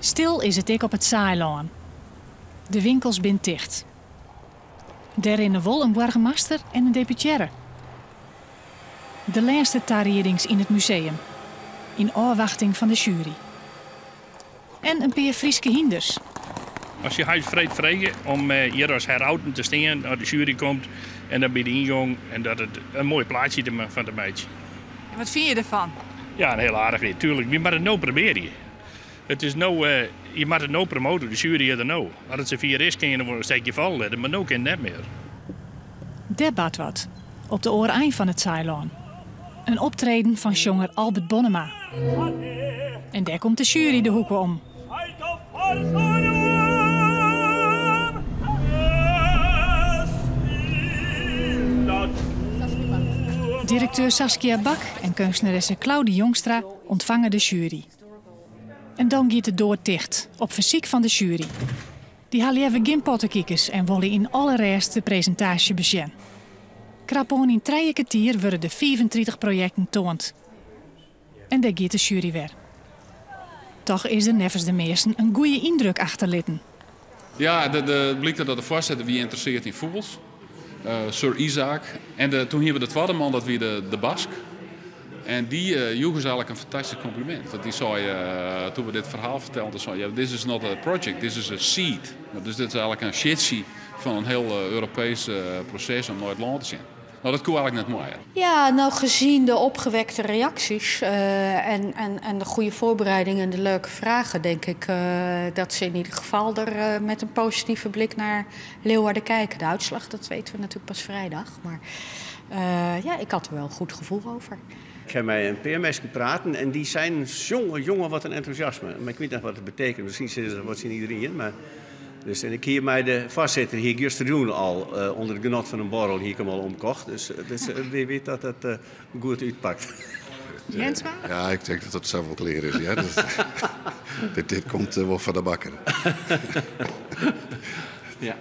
Stil is it ek op it Saailân. De winkels binne ticht. Dêr rinne wol in boargemaster en in deputearre. De lêste tariedings yn it museum, yn ôfwachting fan de sjuery. En in pear Fryske hynders. As je har freed frege om hjir as herauten te stean as de sjuery komt en dan by de yngong en dat it in moai plaatsje fan te meitsjen. En wat fine je derfan? Ja, in hiel aardichheid, tuerlik. Wy moatte it no probearje. It is no, je moatte it no promote, de sjuery is der no. As it safier is, kinne je noch wol in stekje falle litte, mar no kin it net mear. Dêr bart wat, op de oare ein fan it Saailân. In optreden fan sjonger Albert Bonnema. En dêr komt de sjuery de hoeke om. Direkteur Saskia Bak en keunstneresse Claudy Jongstra ûntfange de sjuery. En dan giet de doar ticht, op fersyk fan de sjuery. Dy ha leaver gjin pottekikers en wolle yn alle rêst de presintaasje besjen. Krapoan yn trije kertier wurde de 35 projekten toand. En dêr giet de sjuery wer. Toch is der neffens de measten in goede yndruk achterlitten. Ja, it blykt dat de foarsitter wie ynteressearre yn fûgels. Sir Isaac. En doe hiene we de twadde man, dat wie de Bask. En dy joech ús eigentlik in fantastysk komplimint. Want dy sei, doe't we dit ferhaal fertelden, sei ja, this is not a project, this is a seed. Dus dit is eigentlik in siedsje fan in hiel Europeesk proses om nei it lân te sjen. No, dat koe eigentlik net moaier. Ja, nou gezien de opgewekte reacties en de goede voorbereiding en de leuke vragen, denk ik dat ze in ieder geval er met een positieve blik naar Leeuwarden kijken. De uitslag, dat weten we natuurlijk pas vrijdag. Maar ja, ik had er wel een goed gevoel over. Ik ha mei in pear minsken praten en dy seinen, jonge, jonge, wat in entûsjasme. Mar ik wit net wat it betekent, miskien sizze se wat tsjin iderien. Mar, dus, en ik hie mei de foarsitter, hie ik justerjûn al, ûnder it genot fan in borrel, hie ik him al omkocht. Dus wa wit dat it goed útpakt. Jensma? Ja, ik tink dat dat sa wol klear is. Ja. Dit komt wol foar de bakker. Ja.